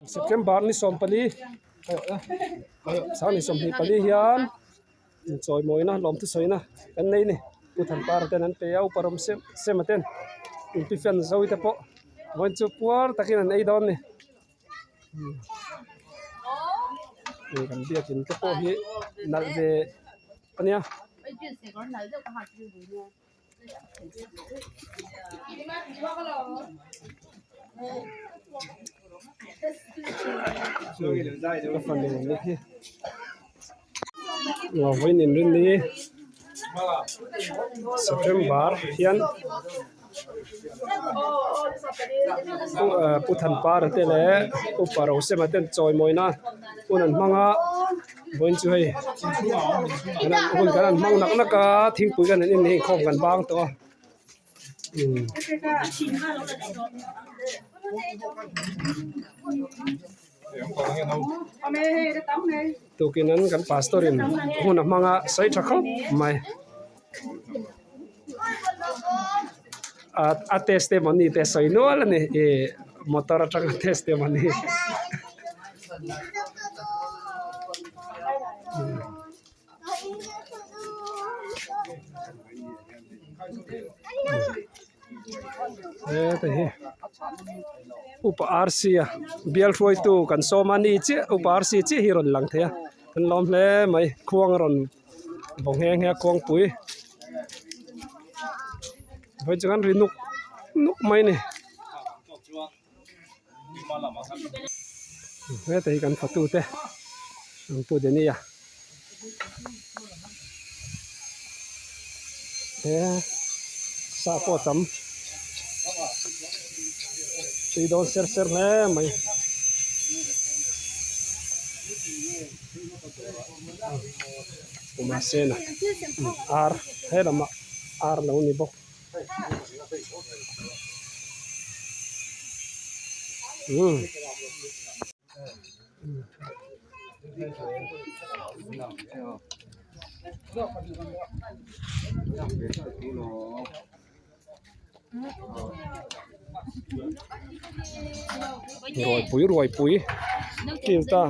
September ni 14 sang ni 24 hian inchawimawina lawm thusawina kan nei a ni Pu Thanpara ten an pe a upa rawm sem sem a ten inpi fan zo te pawh vawiin chu puar takin an ei dawn a ni hei kan biakin te pawh hi nalh ve a nia. Ka fanu ni hi vawiin inrinni September hian Pu Thanpara te leh Upa Rosema ten chawimawina hun an hmang a vawiin chu hei hun kan han hmang nak nak a thingpui kan han en hi inkhawm kan bang tawh a umm. Tukin an kan pastor in hun a hmang a sawi tha khawp mai a testimony te sawi nual a ni ih motor atanga testimony. Heta hi upa RC a bial hruaitu kan sawm a ni chiah upa RC chiah hi a rawn lang thei a kan lawm hle mai khuang a rawn vaw nghe nghe a kawngpui vawiin chu kan ri nuk nuk mai a ni. Heta hi kan fatu te an pu Denia he sa pawh tam tui dawn ser ser hle mai. Mahse ar he lamah ar lo ni bawk. Ruaipui ruaipui kil ta.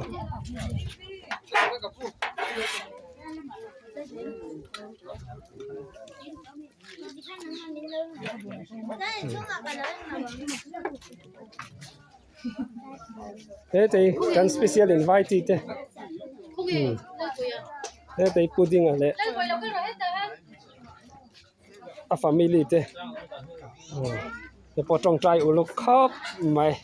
Hetei kan special invitee te hetei pudding a leh a family te te pawh tawngtai uluk khawp mai.